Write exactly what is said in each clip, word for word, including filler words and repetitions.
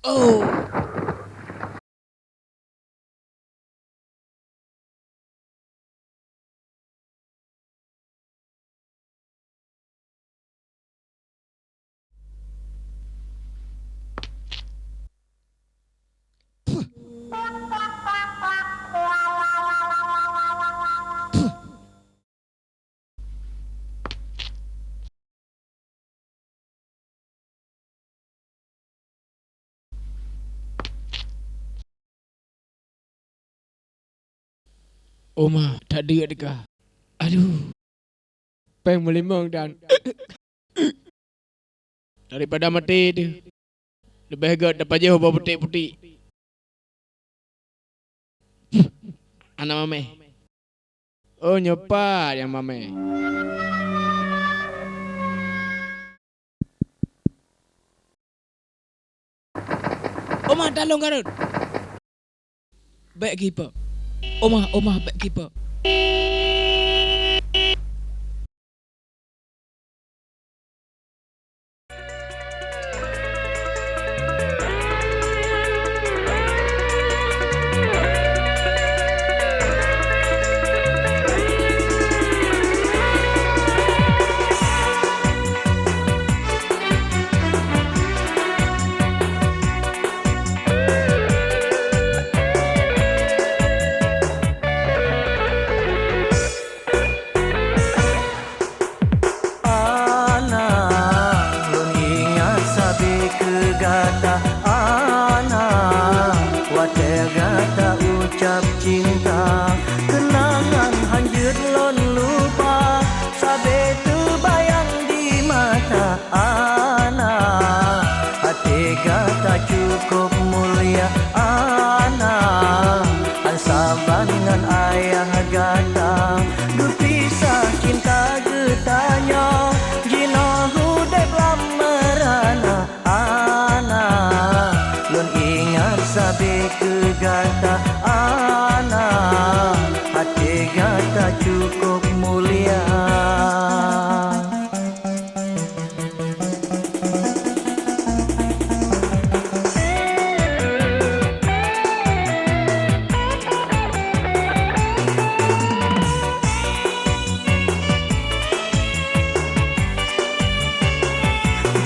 Oh. Oma, that deuek teuka. Aduh. Péng meulimong dan daripada maté teuh, leubeh gét tapajoh ubak putéh-putéh. Aneuk mamèh. Oh, nyoe pat nyang mamèh. Oma, talông ka rhot. Bèk kipeue. Oma, Oma, bèk kipeue. Ana, lôn ingat sabe keu gata, Ana, watèe gata ucap cinta. Keunangan hanjeuet lôn lupa, sabe teubayang di mata, Ana. Até gata cukôp mulia, Ana. An saban ngon ayah gata geupisah cinta geutanyoe, jinoe udép lam meurana, Ana. Lôn ingat sabe keu gata, Ana. Até gata cukôp mulia.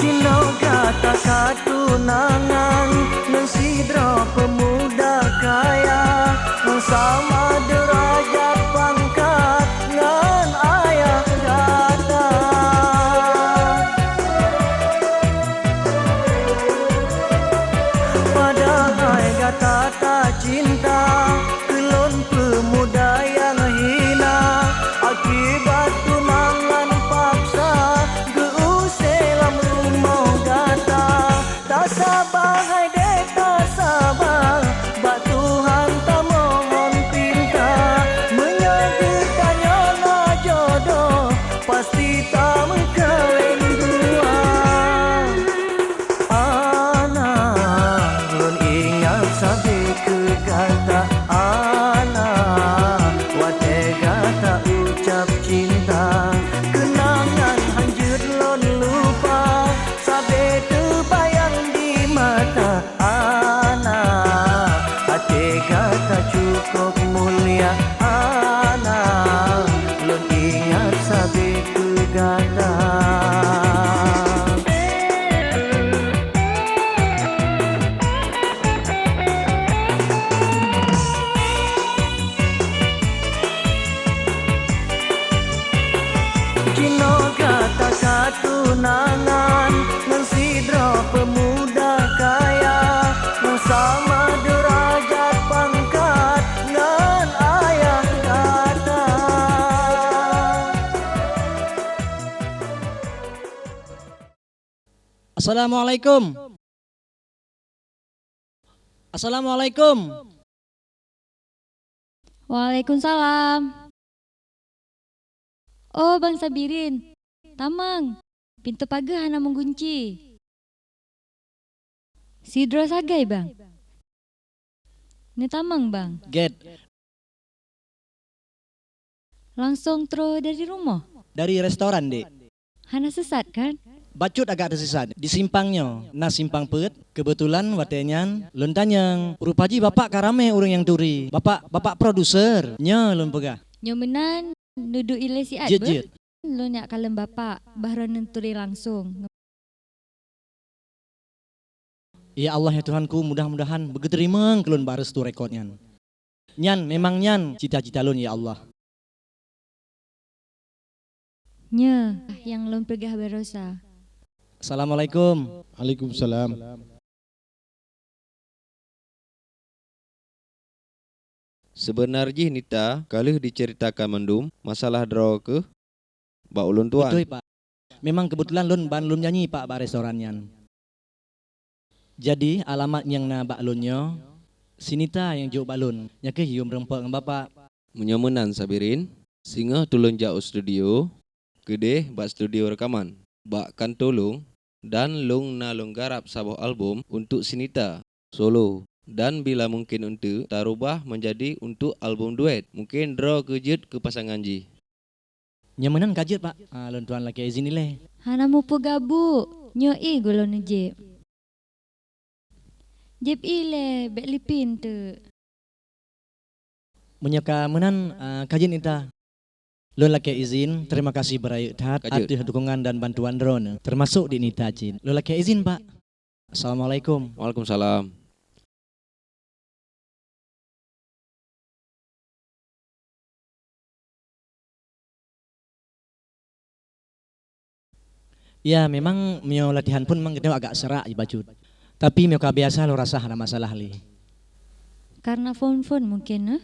Jinoe gata ka tunangan ngon sidroe peumuda kaya, ngon sama deurajat pangkat ngon ayah gata. Padahai gata tacinta keu lôn peumuda nyang hina, akibat tunangan paksa geu-use lam rumoh gata. Tasaba hai deh tasaba, bak Tuhan tamohon pinta. Meunyoe geutanyoe na jodoh, pasti tameukaleng dua. Ana, lôn ingat sabe keu gata, Ana. Watèe gata ucap cinta, keunangan hanjeuet lôn lupa. Sabe teubayang di mata, Ana. Até gata cukôp mulia, Ana. Lôn ingat sabe keu gata. Jinoe gata ka tunangan ngon sidroe peumuda kaya, nyang sama deurajat pangkat ngon ayah gata. Assalamualaikum. Assalamualaikum. Waalaikumsalam. Oh, Bang Sabirin, tamong, pintoe pageue hana meugunci. Sidroe sagai, Bang. Neutamong, Bang. Gét. Langsong troh dari rumoh? Dari restoran, Dek. Hana sesat, kan? Bacut agak teusisat di simpang nyoe, na simpang peuet. Keubeutulan watée nyan lôn tanyong, rupa jih bapak ka ramé ureuëng nyang turi. Bapak, bapak produser, nyoe lôn peugah. Nyoe meunan, neuduek ilée siat Jeuet, beuh? Jeuet. Lôn jak kalon bapak, bah droeneuh turi langsong. Ya Allah, ya Tuhanku, mudah-mudahan beugeuteurimong keu lôn bak restu rekod nyan. Nyan, memang nyan cita-cita lôn, ya Allah. Nyoe nyang lôn peugah baroesa. Assalamualaikum. Waalaikumsalam. Seubeuna jih Nita ka lheueh diceuritakan mandum masalah droe keuh bak ulôn tuan. Beutôi, Pak. Memang keubeutulan lôn ban lôn nyanyi, Pak, bak restoran nyan. Jadi, alamat nyang na bak lôn nyoe, si Nita nyang jok bak lôn, nyang kheueh yue meurumpok ngon bapak. Meunyoe meunan, Sabirin, singoh tulôn jak u studio, keudeh bak studio reukaman, bak kantô lôn, dan lôn na lôn garab saboh album untuk si Nita, solo, dan bila mungken eunteuk tarubah meunjadi untuk album duet. Mungken droe keuh jeuet keu pasangan jih. Nyoe meunan ka jeuet, Pak. Ah, lôn tuan lakée izin ilée. Hana meupeugah bu, nyoe ie gohlom neujieb. Jieb ilée, bék lipin teuk. Meunyoe ka meunan, ah, ka jeuet Nita. Lôn lakée izin, terima kasih beurayeuk that ateueh dukungan dan bantuan droeneuh, termasuk di Nita cit. Lôn lakée izin, Pak. Assalamualaikum. Waalaikumsalam. Ya, memang meunyoe latihan phon memang geutanyoe agak serak jibacut. Tapi meunyoe ka biasa lôn rasa hana masalah lé. Karena phon-phon mungkin, eh?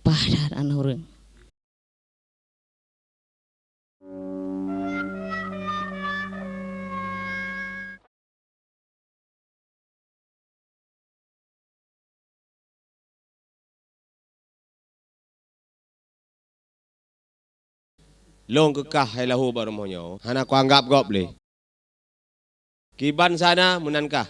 Paih that aneuk ureueng. Lôn keukah hai lahu bak rumoh nyoe, hana kuanggab gob lé. Kiban sana meunan kah?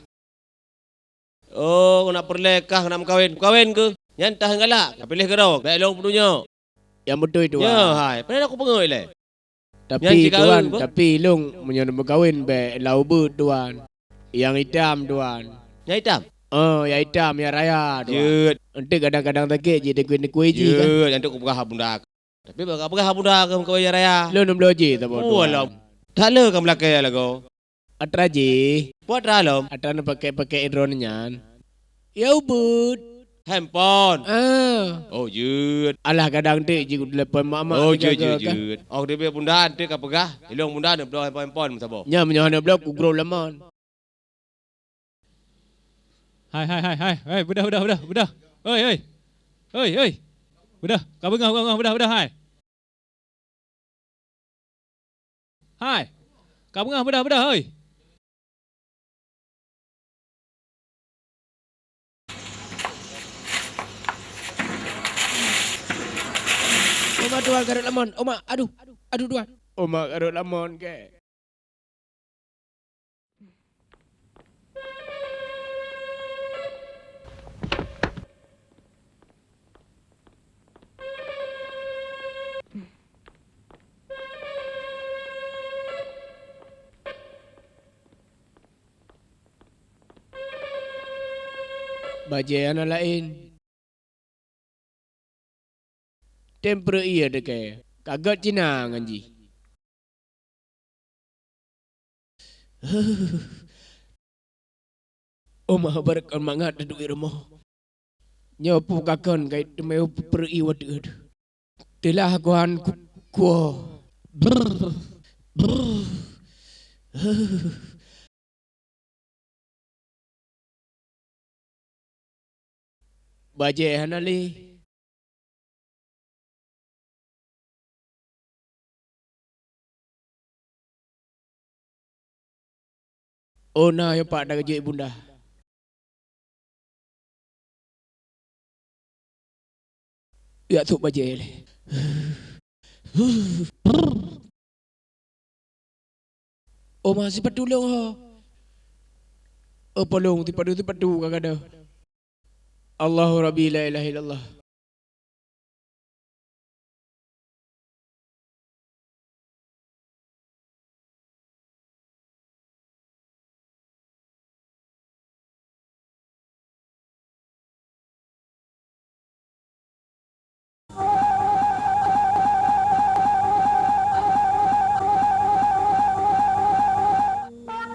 Oh, na peureulée kah na meukawen. Meukawen keuh? Nyan taheun galak, ka piléh keudroe, bék lôn peudunyok. Nyang beutôi, Tuan. Nyoe hai, padahai aku peungeuet lé. Nyan Tapi, cit ka Tuan, eu, tapi lôn meunyoe meukawen bék lau beuet, Tuan. Nyang itam, Tuan. Nyang itam? Oh, nyang itam, nyang raya, Tuan. Jeuet. Eunteuk kadang-kadang sakét jih, dikui-dikui jih kan. Jeuet, nyan tu kupeugah bak bunda. Tapi baka peugah bak bunda keu meukawen nyang raya. Lôn bloe jih saboh, Tuan. Walah. That le ka meulakée lagoe. Atra jih. Peue atra lom? Atra na pakèk-pakèk droeneuh nyan. Ya ubit. Handphone. Ah. Oh, jeuet. Alah kadang teuk jih kutelepon mak-mak. Oh, jeuet, jeuet, jeuet. Oh, teubiet bunda teuk ka peugah. Ilong bunda neubloe handphone, handphone meusaboh. Nya meunyoe hana bloe kugrob lamon. Hai, hai, hai, hai. Hai, beudah, beudah, beudah, beudah. Oi, oi. Oi, oi. Beudah, ka beungoh, beungoh, beudah, beudah, hai. Hai. Ka beungoh beudah-beudah, oi. Oma, Tuan, ka rhot lamon. Oma, aduh. Aduh, Tuan. Oma ka rhot lamon, kek. Bajée hana laén. Tem peureuée teuke, ka gét Cina ngon jih. Oma beureukon mangat duek rumoh. Nyoe peue kakon kai teumé peureuée wateuet. Teulah kuhan ku-, kuoh. Brr, brr. Bajée hana lé. Oh na yoh pak dak jeuet bunda. Jak sôk bajée lé. Oma sipatu lôn ho. Oh polong sipatu, sipatu ka gadôh. Allahu Rabbi la ilaha illallah.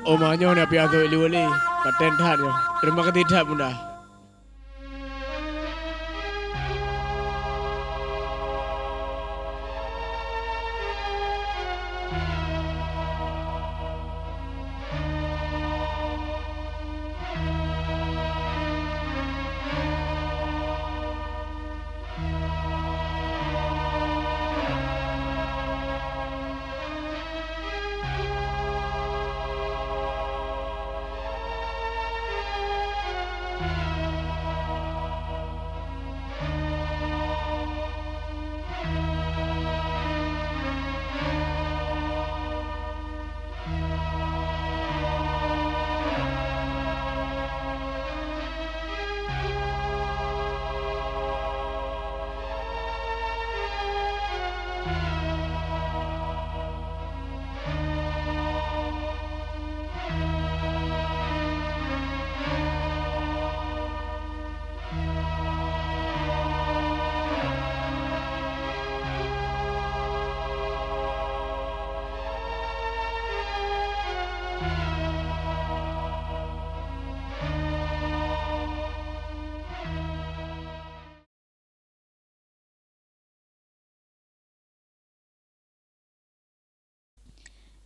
Oma nyoe na piasu Eli Wali, paten that nyoe. Terima kasih that bunda.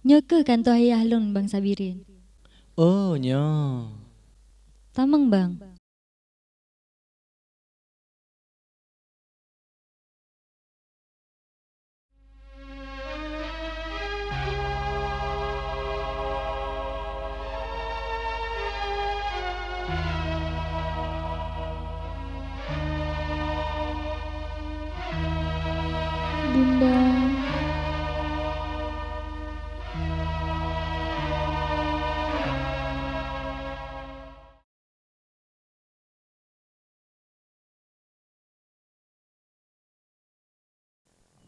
Nyoe kheueh kantoe ayah lôn, Bang Sabirin. Oh, nyoe. Tamong, Bang. Bunda.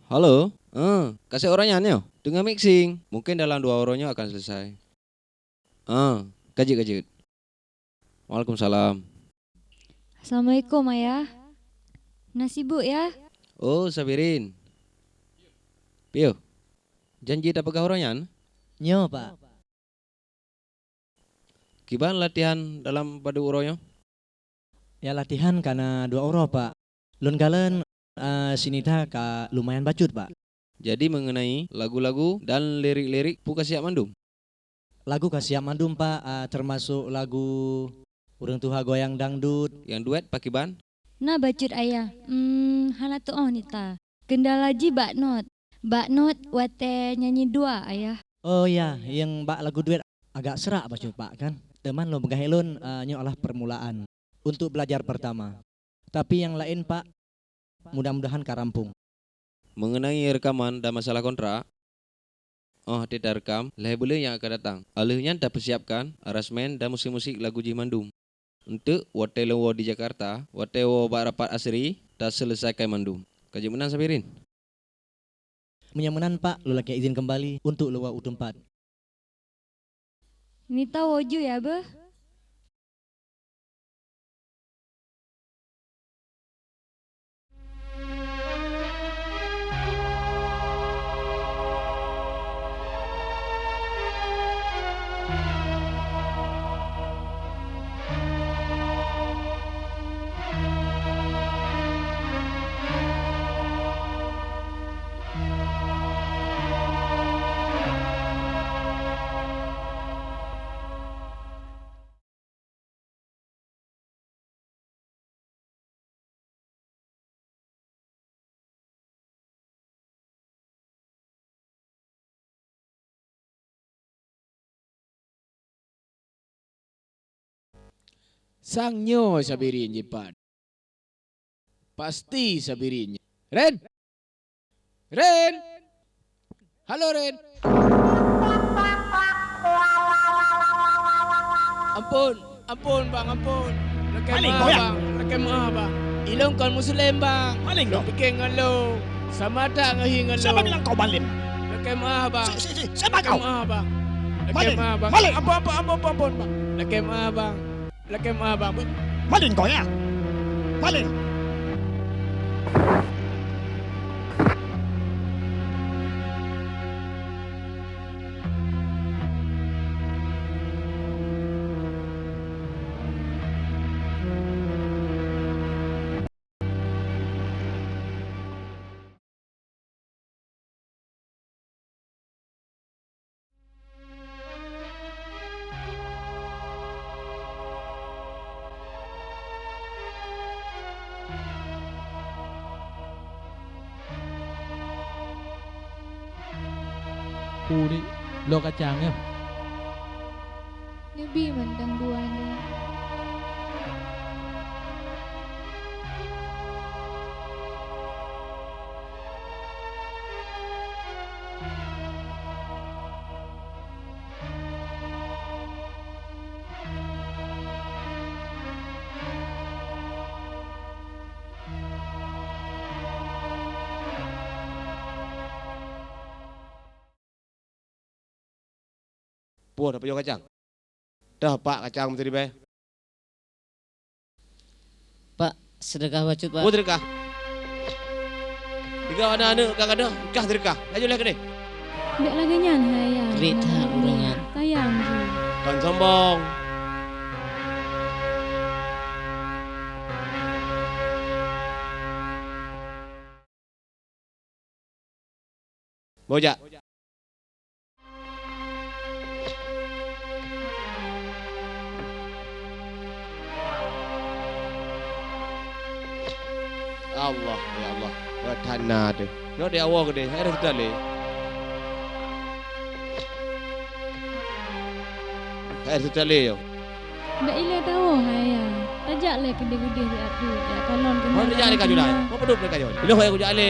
Halo, eh, ka sép uroe nyan nyoe? Teungoh mixing, mungken dalam dua uroe nyoe akan selesai. Eh, ka jeuet, ka jeuet. Waalaikumsalam. Assalamualaikum, Ayah. Na sibuk, yah? Oh, Sabirin. Piôh, janji tapeugah uroe nyan? Nyoe, Pak. Kiban latihan dalam padub uroe nyoe? Ya, latihan ka na dua uroe, Pak. Lôn kalon, eh, si Nita ka lumayan bacut, Pak. Jadi, mengenai lagu-lagu dan lirik-lirik, peue ka siap mandum? Lagu ka siap mandum, Pak, eh, termasuk lagu Ureueng Tuha Goyang Dangdut. Nyang duet pakiban? Na bacut, Ayah. Hmm, hana tu'oh Nita. Kendala jih bak not. Bak not watée nyanyi dua, Ayah. Oh ya, nyang bak lagu duet agak serak bacut, Pak, kan? Teuma lôn peugah lôn, eh, nyoe adalah permulaan untuk belajar pertama. Tapi nyang laén, Pak, mudah-mudahan ka rampung. Mengenai rekaman dan masalah kontrak, óh watée tarekam, lhée buleuen nyang akan datang. Óh lheueh nyan tapeusiapkan aransemen dan musik-musik lagu jih mandum. Eunteuk watée lôn woe di Jakarta, watée woe bak rapat asri, taseuleusaikan mandum. Ka jeuet meunan, Sabirin? Meunyoe meunan, Pak, lôn lakée izin keumbali untuk lôn woe u teumpat. Nita woe ju ya beuh? Sang nyoe Sabirin jipat. Pasti Sabirin nyoe. Ren! Ren! Halo, Ren! Ampôn, ampôn, Bang, ampôn. Lakèe meu'ah, Bang. Lakèe meu'ah, Bang. Ilôn kon Muslim, Bang. Maléng, Bang. Pike ngon lôn. Sama that ngon hi ngon lôn. Siapa bilang kau maling? Lakèe meu'ah, Bang. Si, si, si, siapa kau? Lakèe meu'ah, Bang. Lakèe meu'ah, Bang. Maling. Ampôn, ampôn, ampôn, ampôn, Bang. Lakèe meu'ah, Bang. Lakèe meu'ah, Bang. Maling kau, ya? Maling. Peue, lok kacang, ya? Neubi mantong dua nyoe. Peue tapajoh kacang? Toh, Pak, kacang meusiribèe. Pak, seudeukah bacut, Pak. Peue seudeukah? Tiga aneuk-aneuk ka gadôh, kah seudeukah. Laju lhèe keudéh. Bèk lagèe nyan, hai ayah. Kriet that ureueng nyan. Sayang jih. Kon sombong. Bujak. Allah, ya Allah. Beuthana teuh. Nyoe di awak keudéh, hai reutali. Hai reutali, yo. Bèk ilèe tawoe, hai ayah. Tajak lé keudéh-keudéh di ateueh, jak kalon keunan. Hana jak lé ka julai. Hana peudeuh lé ka julai. Ilèe hai kujak lé.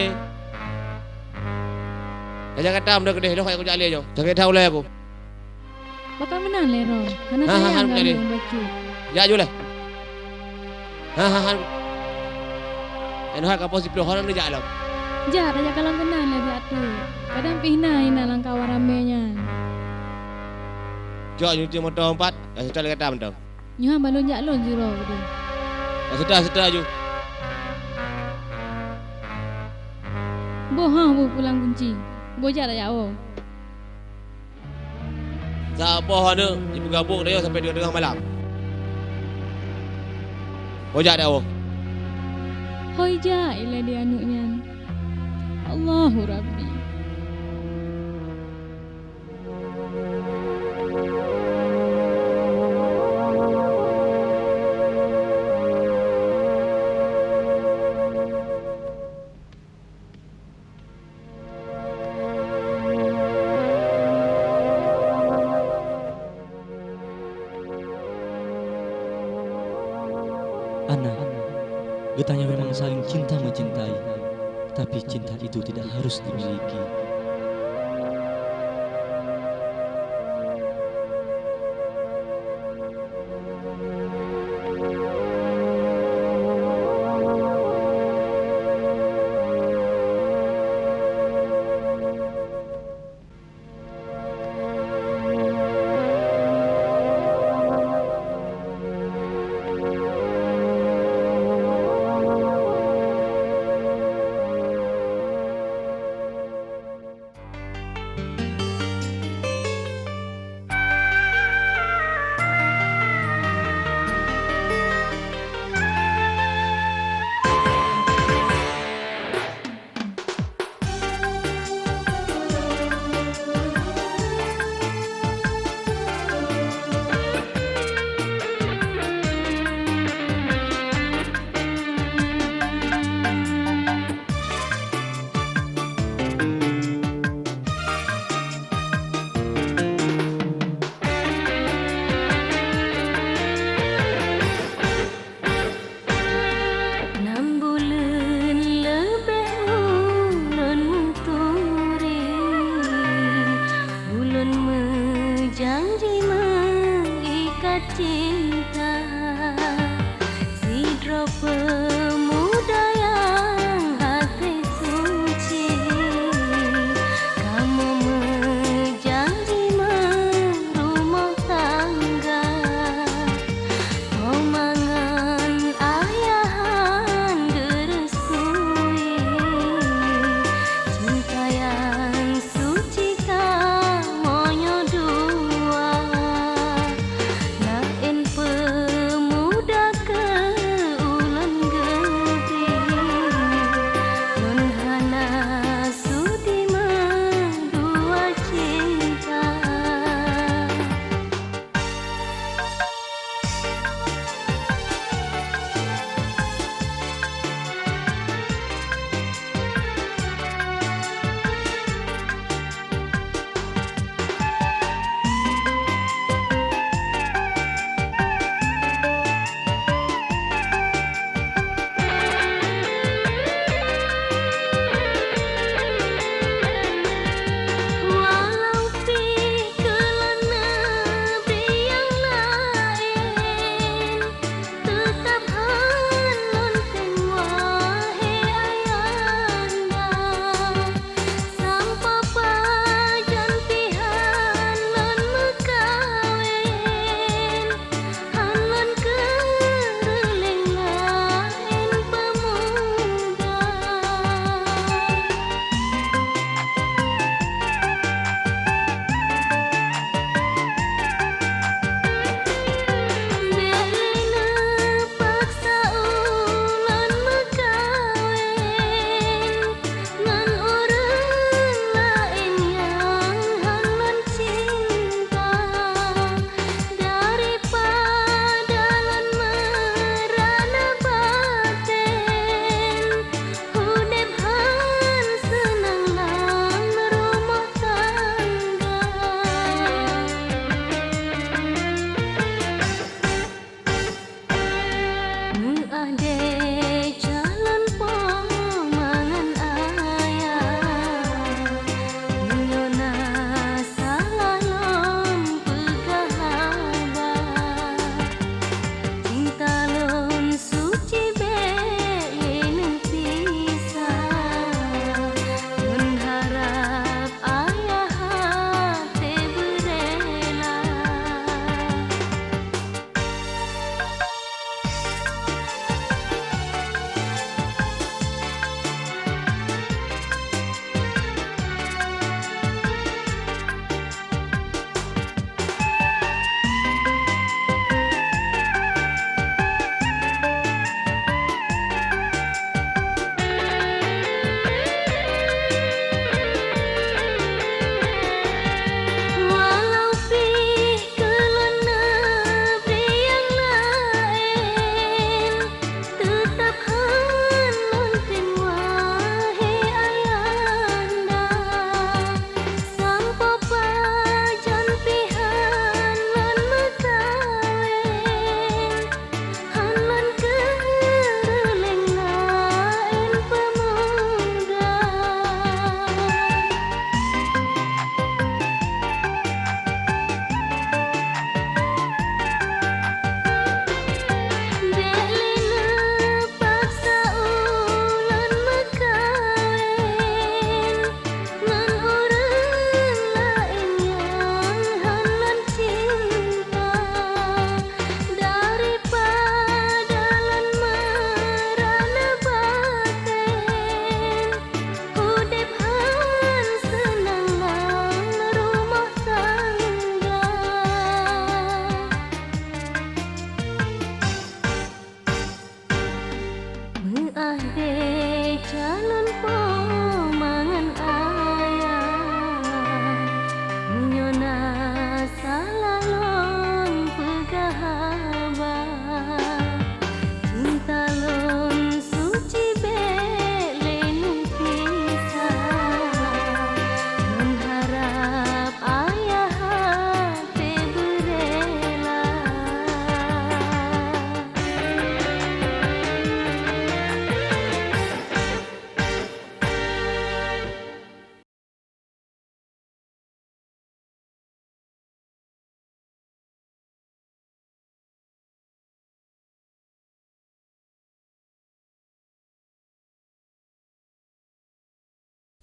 Tajak kata meudeuh keudéh, ilèe hai kujak lé nyoe. Sakét that ulèe aku. Baka meunan lé, Rom. Hana sayang kami ngon bacut. Jak ju lé. Ha, ha, ha. Ilèe hai ka poh siplôh, hana neujak lom. Jak, tajak kalon keunan lé di ateueh. Kadang pih na inan lam kawan ramé nyan. Cok, nyuci moto empat, ka seutôt lé gata mantong. Nyoe han balon jak lôn sidroe keudeh. Ka seutôt, seutôt aju. Boh ha boh pulang kunci. Boh jak tajak woe. Saboh aneuk jipeugabuk dayah sampai teungoh-teungoh malam. Boh jak tajak woe. Hôi jak ilèe di aneuk nyan. Allahu Rabbi. Anak, geutanyoe memang saling cinta mencintai, tapi cinta itu tidak harus dimiliki.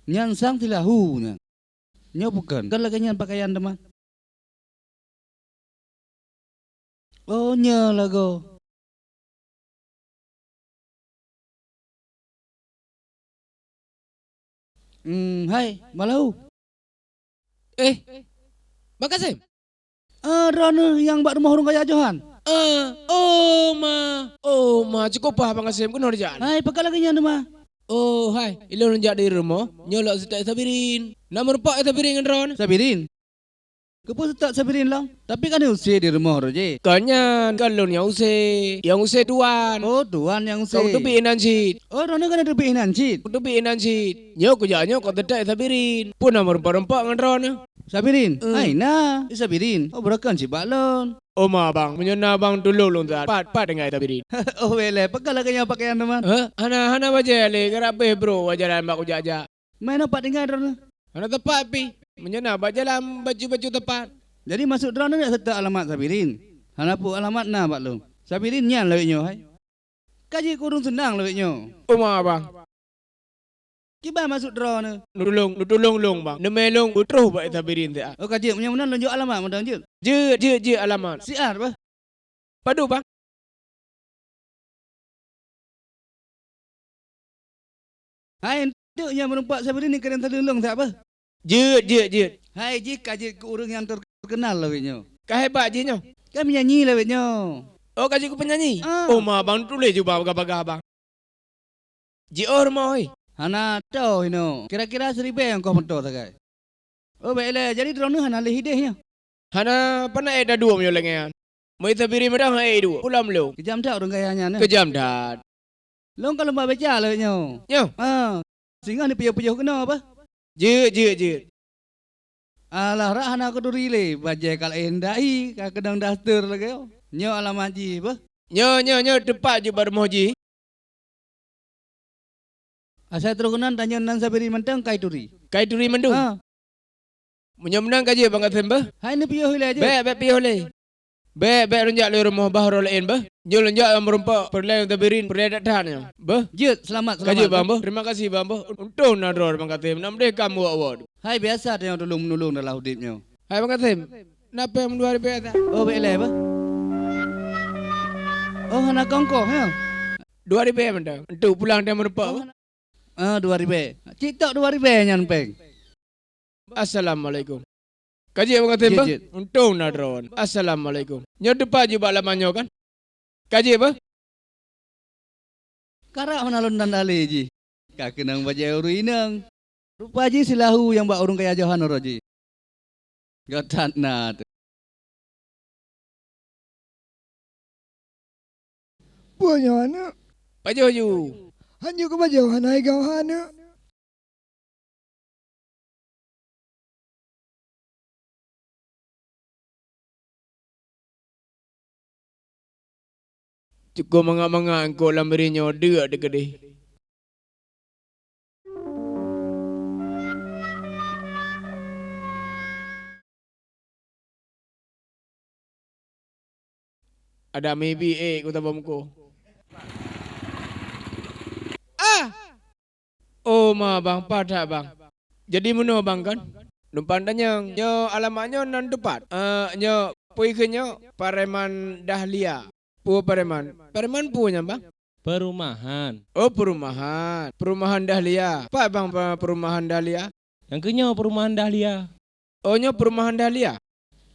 Nyan sang silahu nyan. Nyoe bukon. Kon lagèe nyan pakaian teuma. Oh, nyoe lagoe. Hmm, hai, Malahu. Eh, Bang Kasem. Ah, droeneuh nyang bak rumoh ureueng kaya Johan. Ah, oh ma, oh ma, cukup paih Bang Kasem, keunoe jak. Hai, pakon lagèe nyan teuma. Oh, hai, ilôn jak di rumoh, nyoe lôn seutôt Sabirin. Na meurumpok Sabirin ngon droeneuh? Sabirin? Keupeue seutôt Sabirin lom? Tapi kan use di rumoh roh jih. Kon nyan, kon lôn nyang use. Nyang use tuan. Oh, tuan nyang use. Kau teubiet inan cit. Oh, droeneuh kan teubiet inan cit. Kau teubiet inan cit. Nyoe kujak nyoe kau seutôt Sabirin. Peue na meurumpok-rumpok ngon droeneuh? Sabirin? Hmm. Hai na, Sabirin. Oh, beureukan cit bak lôn. Oh ma bang, meunyoe na bang tulông lôn that. Pat, pat tinggai Sabirin. Oh, bèk lé, pakon lagèe nyan pakaian teuma? Hah? Hana, hana bajèe lé, geurabeh bro, wajar bak kujak-jak. Meunoe pat tinggai droeneuh? Hana teumpat pih. Meunyoe na bak jalan baju-baju teumpat. Jadi maksud droeneuh neuk seutôt alamat Sabirin? Hana peue alamat na bak lôn. Sabirin nyan lawét nyoe hai. Ka jeuet keu ureueng seunang lawét nyoe. Uma bang. Kiban maksud droeneuh? Nutulông, nutulông lôn bang. Neumè lôn beutroh bak Sabirin siat. Oh ka jeuet, meunyoe meunan lôn jok alamat mantong jeuet. Jeuet, jeuet, jeuet alamat. Siat bah. Padub bang. Hai, enteuk nyang meurumpok Sabirin nikeureueng sadulông that beuh. Jeuet, jeuet, jeuet. Hai, jih ka jeuet keu ureueng nyang terkenal lawét nyoe. Ka hebat jih nyoe. Ka meunyanyi lawét nyoe. Oh, ka jeuet keu peunyanyi? Ah. Oh, ma bang tuléh ju bang bagah-bagah bang. Jiôh rumoh, hei. Hana tô hinoe. Kira-kira siribèe ongkoh moto sagai. Oh, bèk lé. Jadi droeneuh hana lé idéh nyoe? Hana, pane ék taduek meunyoe lagèe nyan. Meunyoe Sabirin meudan han ék duek. Pulang lôn. Keujam that ureueng kaya nyan, eh? Keujam that. Lôn ka lôn ba beca lagèe nyoe. Nyoe? Ah, singoh neupiôh-piôh keunoe beuh. Jeuet, jeuet, jeuet. Alah, rak hana kuturi lé, bajèe ka laén dai, ka keunong daster lagèe nyoe. Nyoe alamat jih beuh. Nyoe, nyoe, nyoe teupat jeuet bak rumoh jih. Asai trok keunan tanyoe nan Sabirin mantong kai turi. Kai turi mandum? Ha. Meunyoe meunan ka jeuet Bang Kasem beuh. Hai neupiôh ilèe jeuet. Bèk, bèk piôh lé. Bèk, bèk lôn jak lé rumoh bah uroe laén beuh. Nyoe lôn jak lam meurumpok peureulèe Sabirin peureulèe that-that nyoe. Beuh. Jeuet, seulamat, ka jeuet seulamat, Bang beuh. Terima kasih Bang beuh. Untông na droe Bang Kasem, nam deh kamoe awak. Hai biasa tanyoe tulông-meunulông dalam udép nyoe. Hai Bang Kasem, na péng dua ribèe that? Oh, bèk lé beuh. Oh, hana kongkoh nyoe. Dua ribèe mantong. Enteuk pulang tanyoe meurumpok beuh. Ah, dua ribèe. Cit tok dua ribèe nyan péng. Assalamualaikum. Ka jeuet Bang Kasem beuh? Jeuet, jeuet. Untông na droe. Assalamualaikum. Nyoe teupat jih bak laman nyoe kan? Ka jeuet beuh? Karap hana lôn tanda lé jih. Ka keunong bajèe ureueng inong. Rupa jih silahu nyang bak ureueng kaya Johan uroe jih. Göt that na teuh. Peue nyoe aneuk? Pajoh ju. Hanjeuet keu pajoh hana igau aneuk. Cukôp mangat-mangat eungkôt lam biréh nyoe deuk dikeudeh. Adak mibi ék kutabông mukoh. Ah! Oh ma bang, pat that bang. Jadi meunoe bang kan? Numpang tanyong, nyoe alamat nyoe nan teupat? Eh, nyoe peue kheun nyoe? Pareman Dahlia. Peue pareman? Pareman peue nyan bang? Perumahan. Oh, perumahan. Perumahan Dahlia. Pat bang pe-, perumahan Dahlia? Nyang keu nyoe perumahan Dahlia. Oh, nyoe perumahan Dahlia?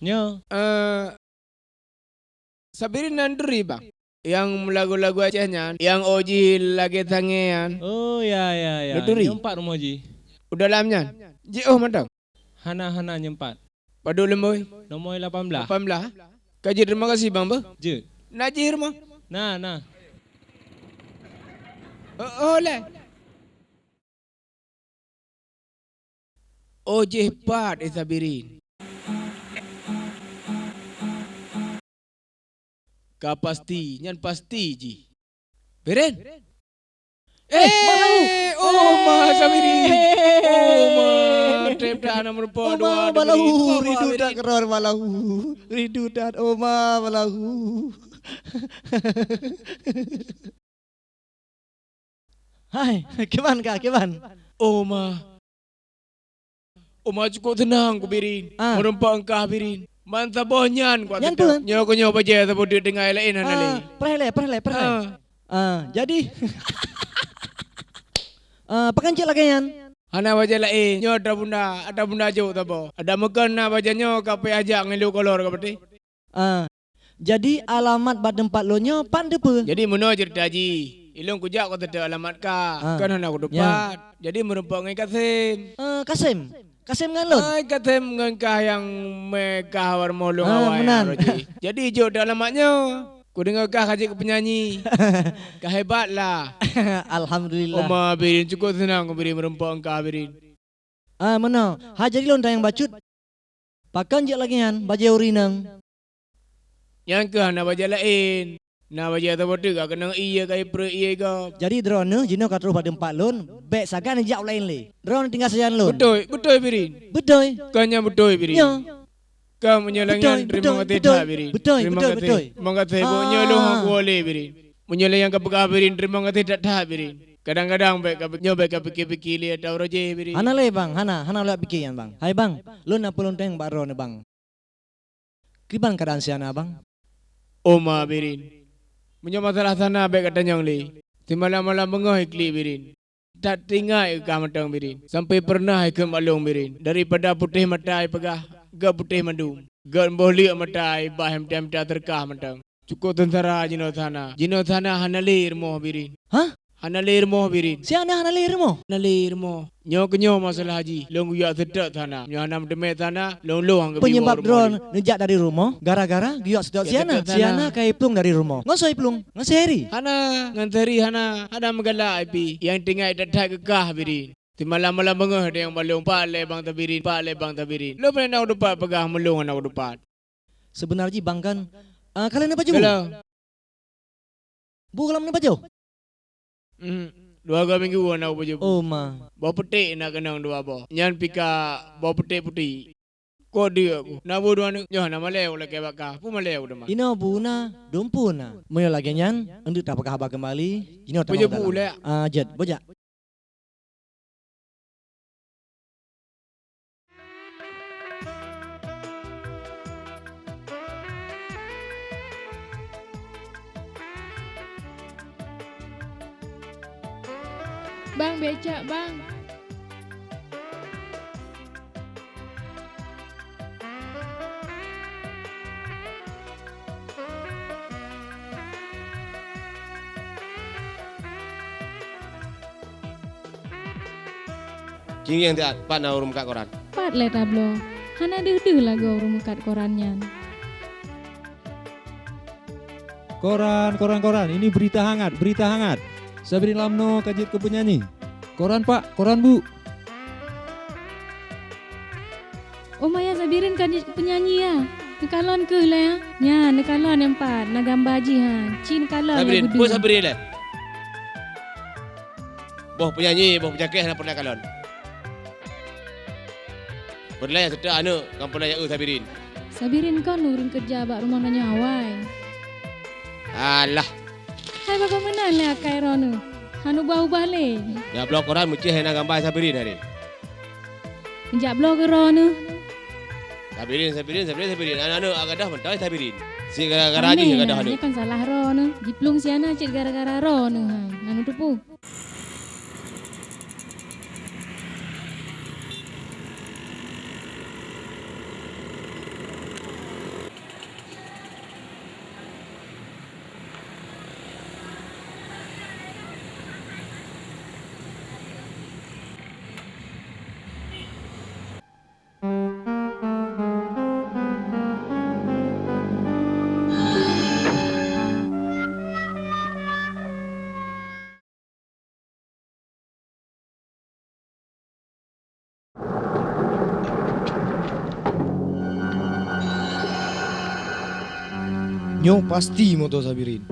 Nyoe. Eh, Sabirin nan turi bang? Nyang meulagu-lagu Aceh nyan, nyang ôk jih lagèe sangè nyan. Oh, ya, ya, ya. Neuturi? Nyoe pat rumoh jih. Udah lam nyan? Jiôh mantong? Hana, hana nyoe pat. Padub leumbôi? Nomor lapan belas. Lapan belas? Ka jeuet, terima kasih bang beuh. Jeuet. Na jih rumoh? Na, na. Oh, oh lé. Oh jih pat Sabirin. Ka pasti, nyan pasti jih. Birin? Eh, Malahu! Oh ma Sabirin. Oh ma, trép that na meurumpok dua Malahu, rindu that keudroe Malahu. Rindu that, oh ma Malahu. Hai, kiban ka, kiban? Oh ma. Uma cukup seunang ku Birin. Ah. Meureumpok eungkah Birin. Man saboh nyan kuat Nyan teuka. peue? Nyoe keu nyoe bajèe saboh teuk tinggai laén hana lé. Ah, preh lé, preh lé, preh lé. Ah. Ah, jadi. Ah, pakon cit lagèe nyan? Hana bajèe laén. Nyoe atra bunda, atra bunda jok saboh. Adak meukon na bajèe nyoe ka payah jak ngon lhok kolor ka patéh. Ah, jadi alamat bak teumpat lôn nyoe pat teupeue? Jadi meunoe ceurita jih. Ilôn kujak keu teutab alamat ka, Ah, kon hana ya. kutupat. Jadi meureumpok ngon Kasem. Eh, Kasem? Kasem ngon lôn? Ai, Kasem ngon kah nyang mé kah awai rumoh lôn Ah, awai meunan. Roji. Jadi jok teutab alamat nyoe. Kudeungö kah ka jeuet keu peunyanyi. Ka hebat lah. Alhamdulillah. Oma Birin, cukup seunang Birin meureumpok ngon kah Birin. Ah, meunoe. Ha, jadi lôn tanyong bacut. Pakon jeuet lagèe nyan bajèe ureueng inong? Nyan keuh hana bajèe laén. Na bajèe saboh teuk ka keunong ié ka ipreh ié gob. Jadi droeneuh jinoe ka troh bak teumpat lôn, bèk sagai neujak u laén lé. Droeneuh tinggai sajan lôn. Beutôi, beutôi Birin. Beutôi. Kon nyan beutôi Birin. Nyo. Ka meunyoe lagèe Beutôi, nyan teurimong beutôi, gaséh beutôi. that Birin. Beutôi, Teurimong beutôi, gaséh. beutôi. Teurimong gaséh. Nyoe lôn Ah. hana kuwoe lé Birin. Meunyoe lé nyang ka peugah Birin, teurimong gaséh that-that Birin. Kadang-kadang bèk ka, nyoe bèk ka pike-pike lé atau roh jih Birin. Hana lé, Bang, hana, hana lôn pike nyan, Bang. Hai, Bang, lôn na peuleunteng bak droeneuh, Bang. Kiban keuadaan si Ana, Bang? Oma Birin. Meunyoe masalah si Ana bèk ka tanyong lé. Simalam-malam beungoh iklik Birin. That teuingat keu kah mantong Birin. Sampoe peureunah ikheun bak lôn Birin. Daripada putéh mata ipeugah, gèt putéh mandum. Gèt boh leuek mata ibah mita-mita teureukah mantong. Cukup seungsara jinoe si Ana. Jinoe si Ana hana lé rumoh Birin. Hah? Hana lé rumoh Birin. Si Ana hana lé rumoh? Hana lé rumoh. Nyoe keu nyoe masalah jih. Lôn geuyue seutôt si Ana. Nyoe hana meuteumé si Ana, lôn lôn han geubri Penyebab woe rumoh droe jih. neujak dari rumoh gara-gara geuyue seutôt si Ana. Geuyue seutôt si Ana. Si Ana ka iplueng dari rumoh. Ngon soe iplueng? Ngon si Heri? Hana, ngon si Heri hana. Hana meugalak ipih. Nyang teuingat that-that keu kah Birin. Simalam-malam beungoh teuingat bak lôn, pat lé Bang Sabirin, pat lé Bang Sabirin. Lôn peureunah na kutupat peugah meulôn hana kutupat. Seubeuna jih Bang kan, ah, ka lheueh neupajoh bu? Ka lheueh. Bu gohlom neupajoh? Hmm, dua go minggu hana kupajoh bu. Oh, ma. Boh peuték na keunong dua boh. Nyan pih ka boh peuték putéh. Kok deuk ku. Na bu dua neuk. Nyoe hana malèe ulèe keu baka. Peue malèe u teuma? Inoe bu na, dumpeue na. Meunyoe lagèe nyan, eunteuk tapeugah haba keumbali. Jinoe Pajoh bu tamong dalam. Lé. Ah, jeuet, bujak. Bang, becak, Bang. Cingieng siat, pat na ureueng meukat koran? Pat lé tabloe. Hana deuh-deuh lagoe ureueng meukat koran nyan. Koran, koran, koran. Ini berita hangat, berita hangat. Sabirin Lamno ka jeuet keu peunyanyi. Koran, Pak, koran, Bu. Oh, ma ya, Sabirin ka jeuet keu peunyanyi, ya? Neukalon keuh lé, ya? Nya, neukalon nyang pat, na gamba jih, ha. Ci neukalon Sabirin, lé peue Sabirin lé? Boh peunyanyi, boh peucakeh hana peureulèe kalon. Peureulèe seutôt aneuk, kon peureulèe ya-eu Sabirin. Sabirin kon ureueng keureuja bak rumoh tanyoe awai. Alah. Hai, bagaimana lé akai droeneuh? Hana ubah-ubah lé. Jak bloe koran meucéh na gamba Sabirin hari. Jak bloe keu droeneuh. Sabirin, Sabirin, Sabirin, Sabirin. Aneuk-aneuk gadôh mantong Sabirin. Si gara-gara jih gadôh aneuk. Nyan kan salah droeneuh. Jiplueng si Ana cit gara-gara droeneuh, ha. Hana teupeue. Nyoe pasti moto Sabirin.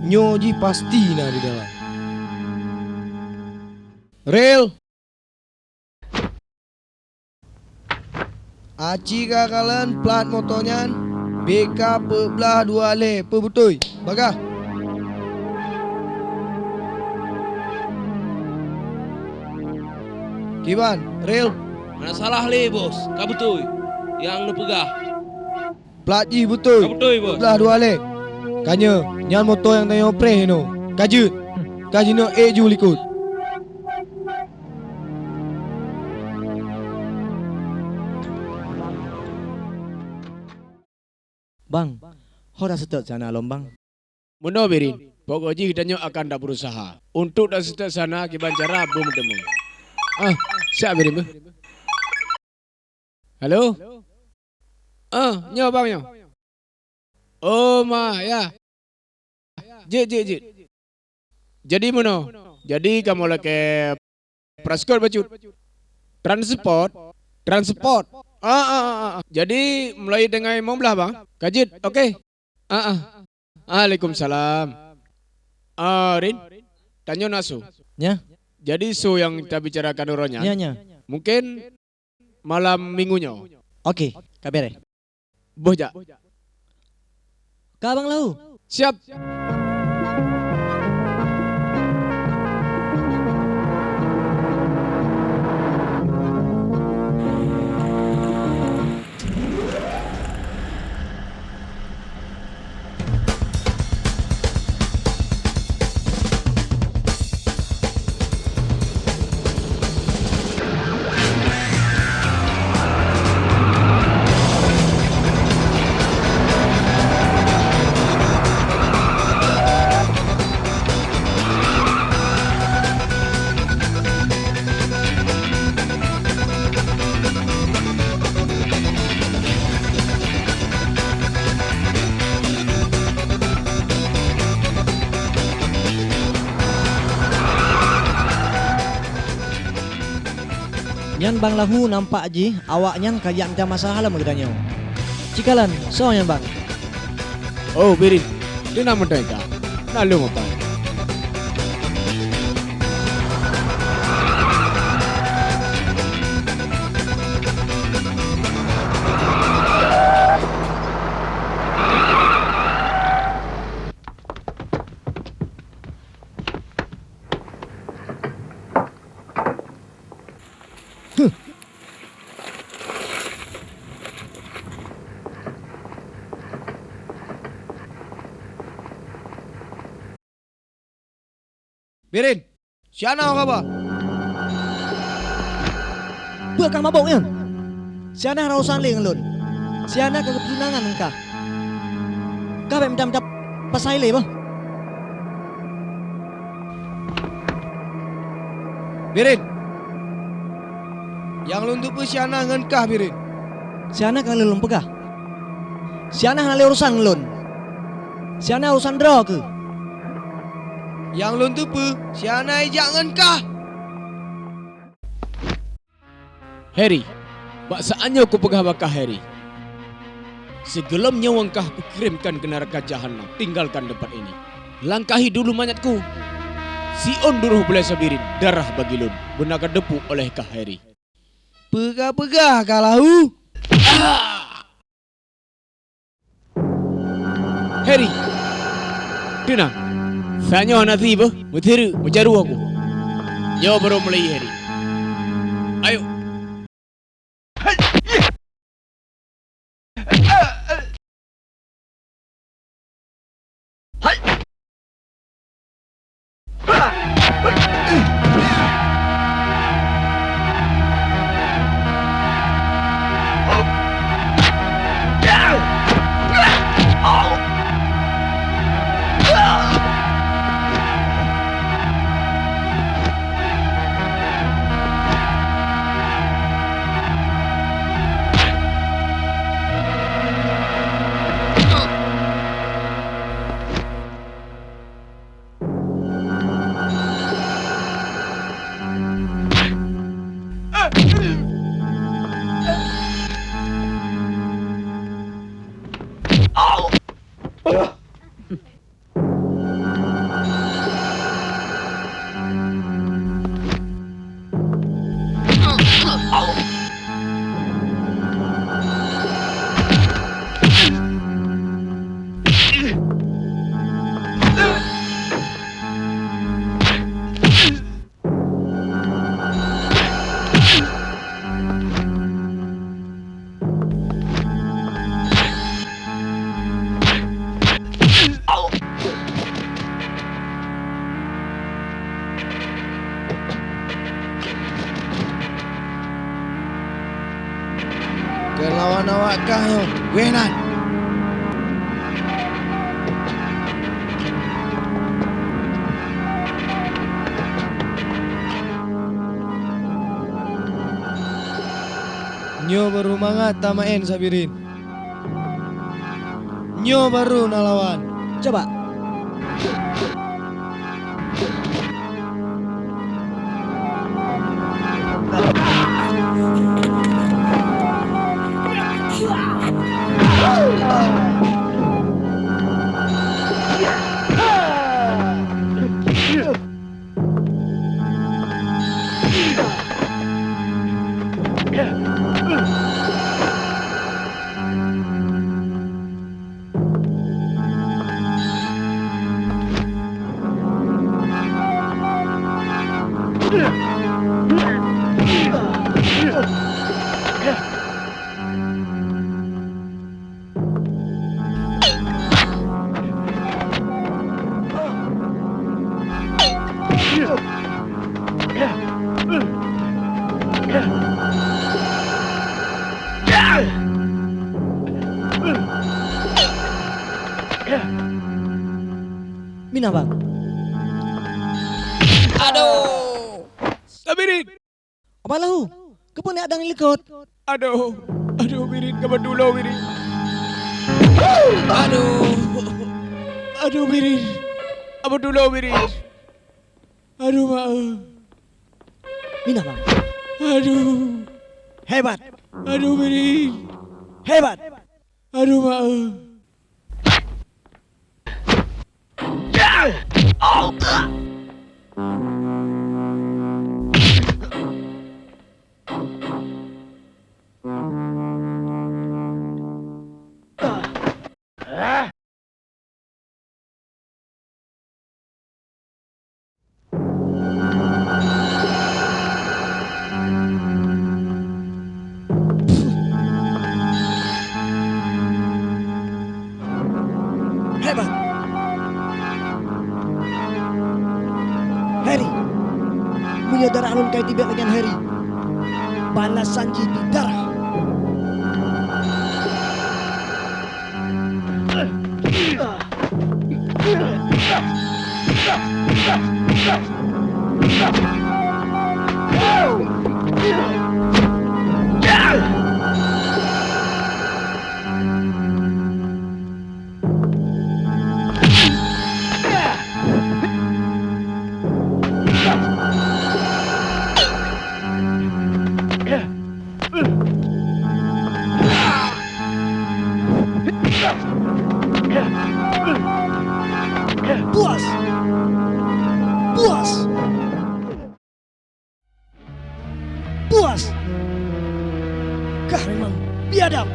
Nyoe jih pasti na di dalam. Rel! Aci ka kalon plat moto nyan, B K peuet blah dua lhèe, peue beutôi? Bagah. Kiban, Ril? Na salah lé, Bos. Ka beutôi nyang neupeugah. Plat jih beutôi. Ka beutôi, Bos. Blah dua lé. Ka nyoe, nyan moto nyang tanyoe preh inoe. Ka jeuet. Ka jinoe ék ju likot. Bang, ho taseutôt siana lom, Bang. Meunoe, Birin, pokok jih geutanyoe akan tabeurusaha untuk taseutôt siana kiban cara beumeuteumeung. Ah, siap, Birin, beuh. Halo? Ah, nyoe, Bang, nyoe. Oh, ma, ya. Jeuet, jeuet, jeuet. Jadi meunoe, jadi kamoe lakée preskot bacut. Transport, transport. Ah, ah, ah, ah. Jadi mulai teungoh limong blaih, Bang. Ka jeuet, oke. Ah, ah. Waalaikumsalam. Ah, Rin, tanyoe na su. Nya. Jadi su nyang tabicarakan uroe nyan. Nya, nya. Mungkin malam minggu nyoe. Oke, ka beres. Boh jak. Ka Bang Lahu. Siap. Nyan Bang Lahu nampak jih awaknyan ka jak mita masalah lom geutanyoe. Cikalon, soe nyan, Bang? Oh, Birin, teunang mantong ka. Na lôn meupan. Birin, siana ho kaba? Peue kah mabök nyan? Siana hana urusan lé ngon lôn. Siana ka geupeutunangan ngon kah. Kah bèk mita-mita pasai lé boh. Birin, nyang lôn teupeue siana ngon kah, Birin. Siana ka lheueh lôn peugah. Siana hana lé urusan ngon lôn. Siana urusan droe keuh. Nyang lôn teupeue, siana ijak ngon kah. Harry, bak saát nyoe kupeugah bak kah, Harry. Sigohlom nyawöng kah kukiremkan keu neuraka jahanam, tinggalkan teumpat ini. Langkahi dulu manyatku. Siôn duroh bulèe sabirin, darah bagi lôn, beuna ka teupeu oleh kah, Harry. Peugah-peugah kah Lahu? Ah! Harry! Teunang! Saát nyoe hana sie beuh, meusireuk, meujaroe aku. Nyoe barô mulai, Harry. Ayo! Keu lawan awak kah nyoe, wéh nan! Nyoe barô mangat tameu'en, Sabirin. Nyoe barô na lawan. Coba. Minah, Bang. Aduh! Sabirin! Abah Lahu, keupeue neujak dang likot? Aduh, aduh, Birin, ka batulông, Birin. Aduh, aduh, Birin, ka batulông, Birin. Aduh, mak, eh. Minah, Bang. Aduh. Hebat. Aduh, Birin. Hebat. Aduh, mak, eh. Hebat! Harry, meunyoe darah lôn ka jiteubiet lagèe nyan, Harry, balasan jih di darah. Puas! Puas! Puas! Kah memang biadab!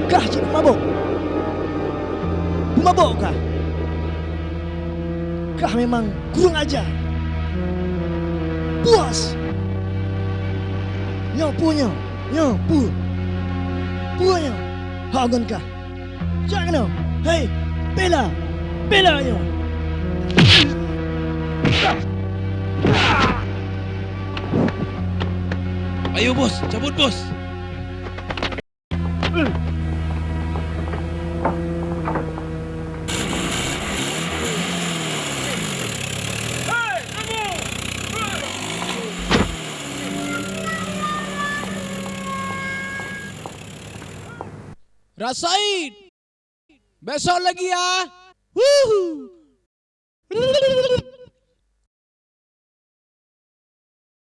Kah cit mabök! Peumabök kah! Kah memang kurang aja! Puas! Nyoe peue nyoe? Nyoe peue? Peue nyoe? Hak ngon kah! Jak keunoe! Hei! Bela! Bela nyoe! Ayo, Bos! Cabut, Bos! Rasain! Besok lagi, ya. Wuhu.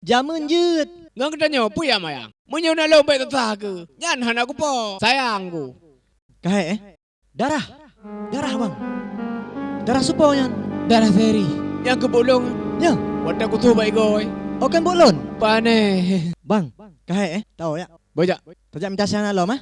Jameun jeuet. Ngon geutanyoe peue nyang mayang? Meunyoe na lôn bèk tutoe keuh, nyan hana kupo. Sayang ku. Ka hék, eh? Darah. Darah, Bang. Darah soe po nyan? Darah Seri. Nyang keubuet lôn. Nyo. Watèe kutoh bak igoe. Oh, kon buet lôn? Pane. Bang, ka hék, eh? Tao, ya. Bajak. Tajak mita siang na lom, eh?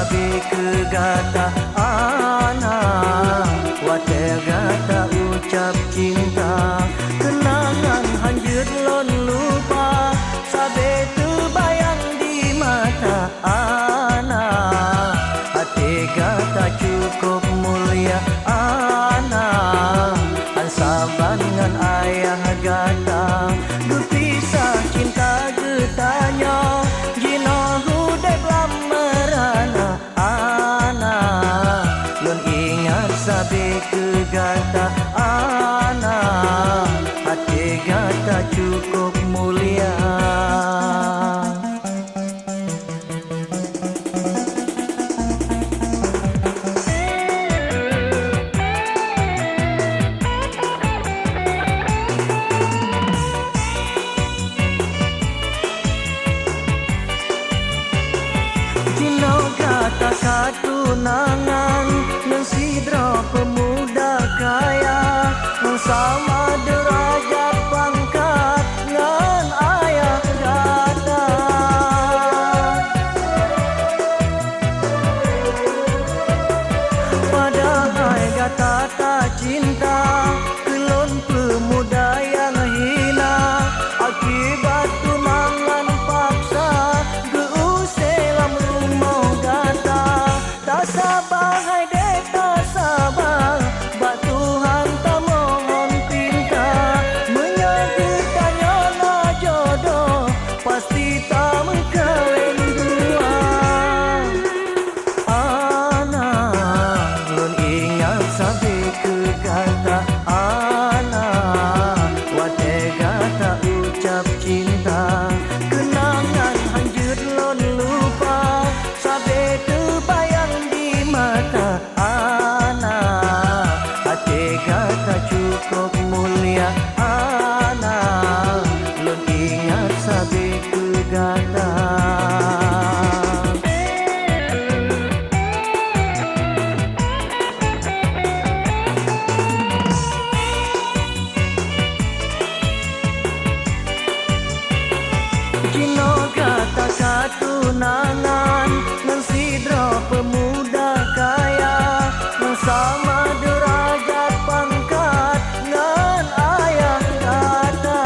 Keu gata, Ana, watèe gata ucap cinta, keunangan hanjeuet lôn lupa, sabe teubayang di mata, Ana. Até gata cukôp mulia, Ana, han saban ngon ayah gata, geupisah cinta geutanyoe, jinoe udép lam meurana. Ana, lôn ingat sabe keu gata, Ana, até gata cukôp mulia. Jinoe gata ka tunangan ngon sidroe peumuda kaya, nyang sama deurajat pangkat ngon ayah gata. Padahai gata tacinta keu lôn peumuda nyang hina, akibat tunangan paksa geu-use lam rumoh gata. Tasaba hai dek, tasaba, bak Tuhan tamohon pinta, meunyoe geutanyoe na jodoh, pasti tameukawen dua. Ana, lôn ingat sabe keu gata, Ana, watèe gata ucap cinta, keunangan hanjeuet lôn lupa, sabe teubayang di mata, Ana, até gata cukôp mulia, Ana, lôn ingat sabe keu gata. Jinoe gata ka tunangan ngon sidroe peumuda kaya, nyang sama deurajat pangkat ngon ayah gata.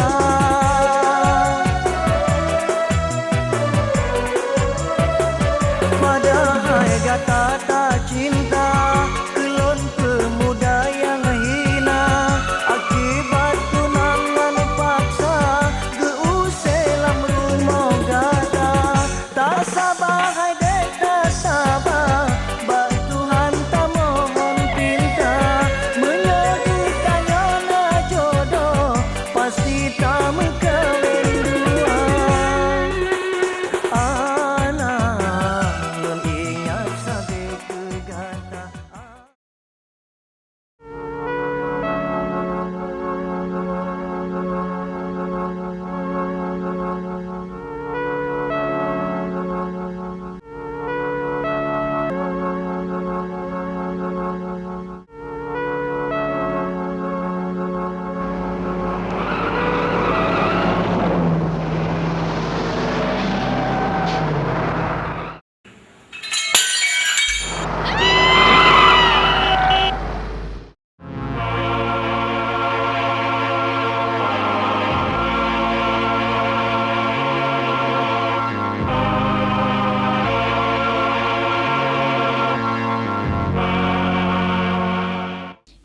Padahai gata tacinta keu lôn peumuda nyang hina, akibat tunangan paksa geu-use lam rumoh gata. Tasaba hai dek, tasaba, bak Tuhan tamohon pinta, meunyoe geutanyoe na jodoh, pasti tameukawen dua. Ana, lôn ingat sabe keu gata.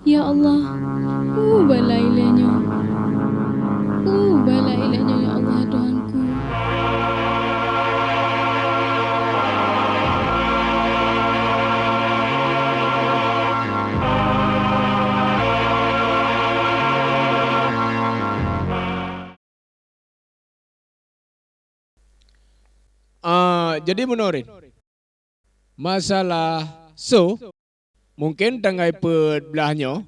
Ya Allah, peue bala ilée nyoe? Peue bala ilée nyoe, ya Allah, Tuhanku? Ah, jadi meunoe, masalah show, mungken tanggai peuet blah nyoe,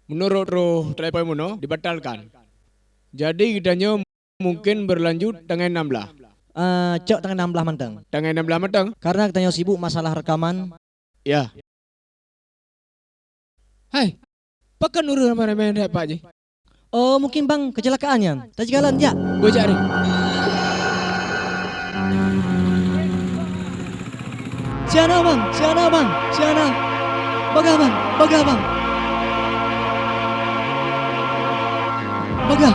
meunurot roh telepon meunoe, dibatalkan. Jadi geutanyoe mungken beulanjut tanggai nam blah. Eh, cok tanggai nam blah mantong. Tanggai nam blah mantong? Karena geutanyoe sibuk masalah rekaman. Ya. Hai, pakon ureuëng ramé-ramé that bak jih? Oh, mungkin bang kecelakaan nyan. Tajikalon jak. Beuh jak, Rin. Siana, Bang! Siana, Bang! Siana! Bagah, Bang! Bagah, Bang! Bagah!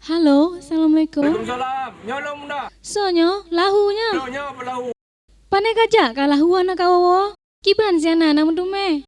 Halo, assalamualaikum. Waalaikumsalam. Nyoe lôn Bunda. Soe nyoe? Lahu nyoe? Nyoe, nyoe peulahu. Pane kajak ka lahu hana kawoe-woe? Kiban siana na meuteumé?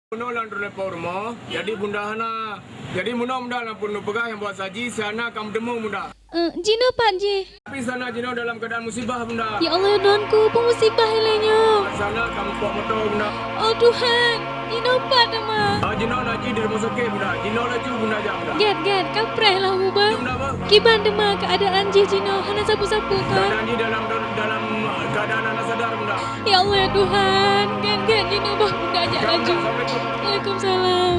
Bunoe lam telepon rumoh, jadi Bunda hana. Jadi bunoe Bunda lam peurunoe peugah nyang bahasa jih siana ka meuteumé Bunda. Eh, jinoe pat jih? Tapi siana jinoe dalam keuadaan musibah Bunda. Ya Allah, ya Tuhanku, peue musibah ilée nyoe? Siana ka mupok moto Bunda. Oh Tuhan, jinoe pat teuma? Ah, jinoe na jih di rumoh sakét Bunda. Jinoe laju Bunda jak Bunda. Gét, gét, kapreh lah Bunda. Bunda, bah. Kiban teuma keuadaan jih jinoe, hana sapeue-sapeue kan? Keuadaan jih dalam, dalam keuadaan hana sadar Bunda. Ya Allah, ya Tuhan, gét-gét jinoe bah Bunda jak laju. Assalamualaikum. Waalaikumsalam.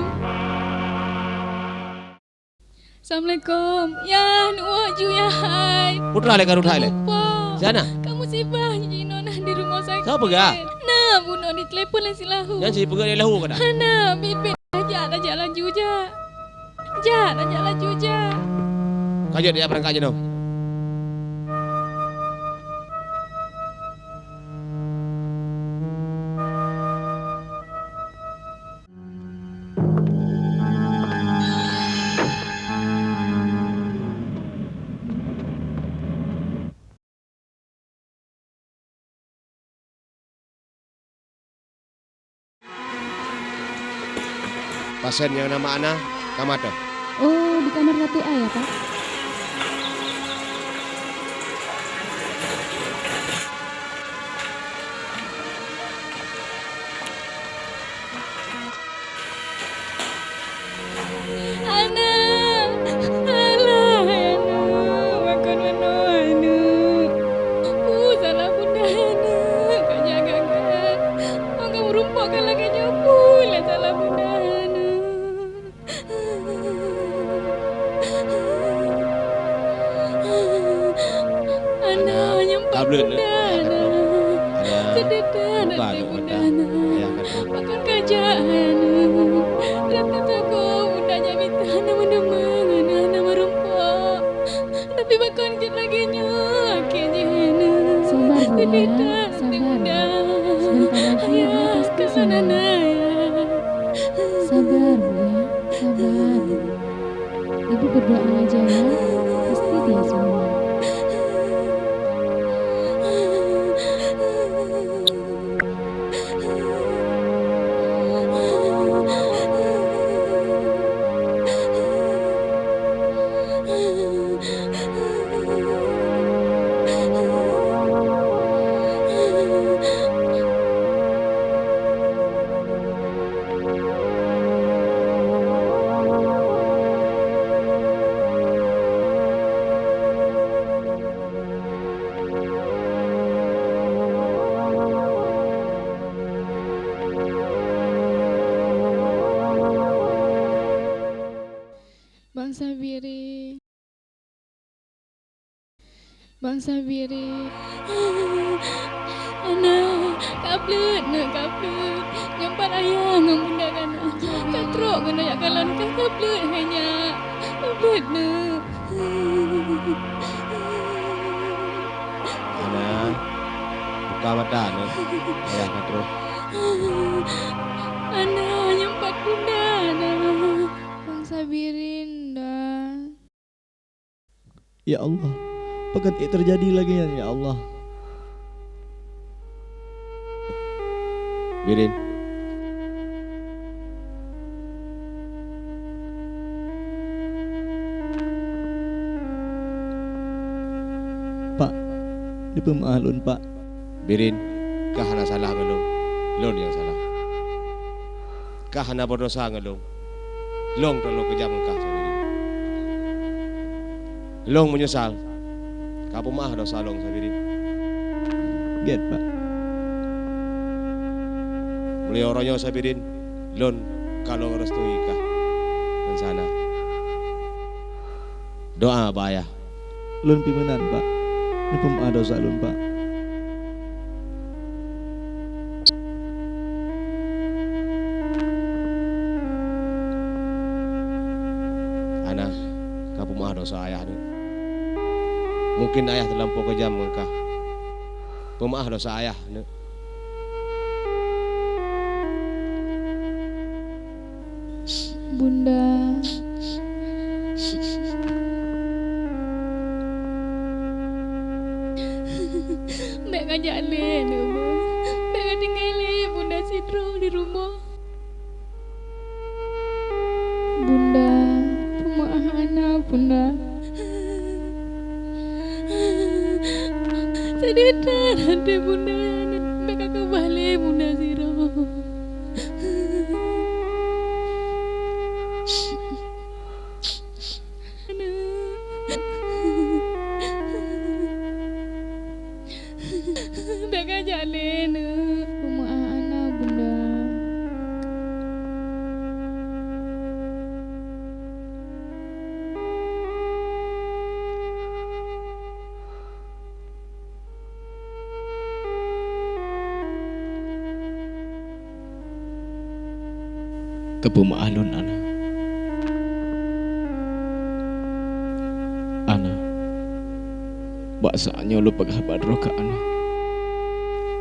Assalamualaikum. Ya, nuwoe ju ya hai. Putra lé karut hai lé. Lupa. Siana? Kamu sibah jinoe nah di rumoh sakét. Siapa ga? Nah, bunoe di telepon lé si lahu. Nyan si peugah lé lahu ka dah? Hana, biet-biet. Jak, jak laju jak. Jak, jak laju jak. Ka jeuet jak beurangkat jinoe. Pasien nyang nama Ana ka maté. Oh, di kamar satu A ya, Pak? Aneuk! Alah, aneuk! Pakon meunoe, aneuk? Peue salah bunda, aneuk? Ka jak gét-gét. Pakon meurumpok ka lagée nyoe, peue lé salah bunda? Sabar, Bu, ya. Sabar. Ibu berdoa aja, ya. Pasti dia sembuh. Bang Sabiri. Bang Sabiri. Aneuk, ka bleuet neuk, ka bleuet. Nyoe pat ayah ngon bunda kana. Ka trok keunoe jak kalon kah, ka bleuet hai nyak. Ka bleuet neuk. Ana, buka mata neuk. Ayah ka trok. Ana, nyoe pat bunda, Ana. Bang Sabirin, dah. Ya Allah, pakon ék teujadi lagée nyan, ya Allah. Birin. Pak, neupeumeu'ah lôn, Pak. Birin, kah hana salah ngon lôn. Lôn nyang salah. Kah hana beudesya ngon lôn. Lôn teulheueh keujam ngon kah, Sabirin. Lôn meunyeusal. Ka peumeu'ah desya lôn, Sabirin. Gét, Pak. Meunyoe uroe nyoe, Sabirin, lôn ka lôn reustui kah ngon si Ana. Doa bak ayah. Lôn pih meunan, Pak. Neupeumeu'ah desya lôn, Pak. Ana, ka peumeu'ah desya ayah neuk. Mungken ayah teulampôh keujam ngon kah. Peumeu'ah desya ayah neuk. Bunda. Bék kajak lé, Bunda. Bék katinggai lé Bunda sidroe di rumoh. Bunda, peumeu'ah Ana, Bunda. Seudeh that até Bunda, bék kakeubah lé Bunda sidroe. Bék kajak lé neuk. Peumeu'ah Ana, Bunda. Keupeumeu'ah lôn, Ana. Ana, bak saát nyoe lôn peugah bak droe kah, Ana.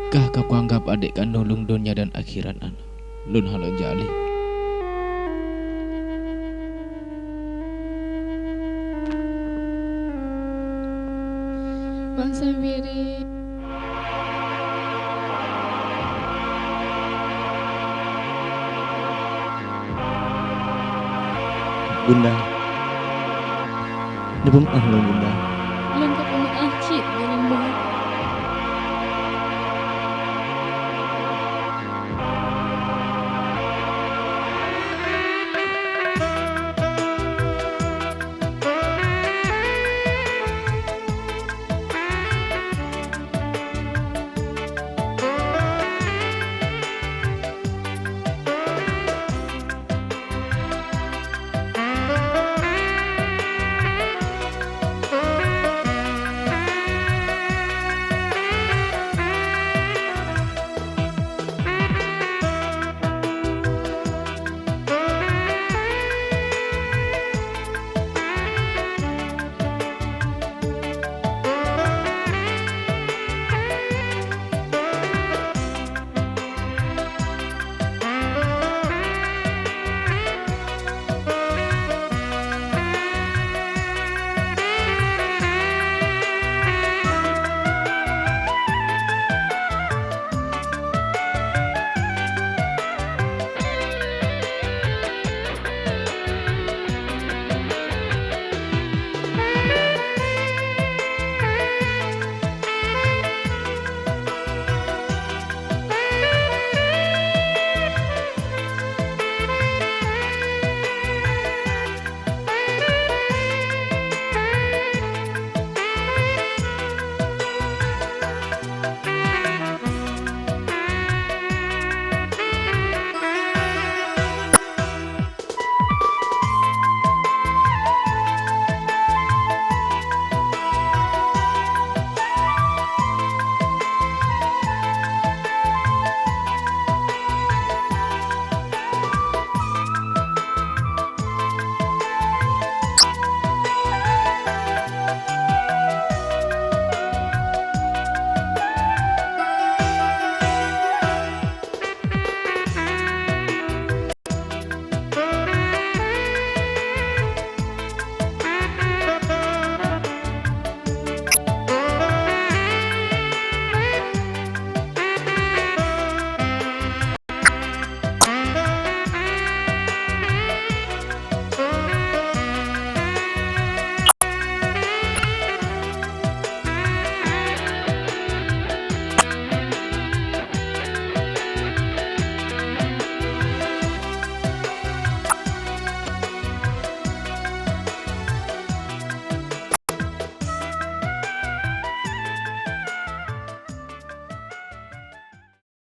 Kah kakuanggab adék kandông lôn donya dan akhirat, Ana. Lôn hana jak lé. Bang Sabiri. Bunda. Neupeumeu'ah lôn, Bunda.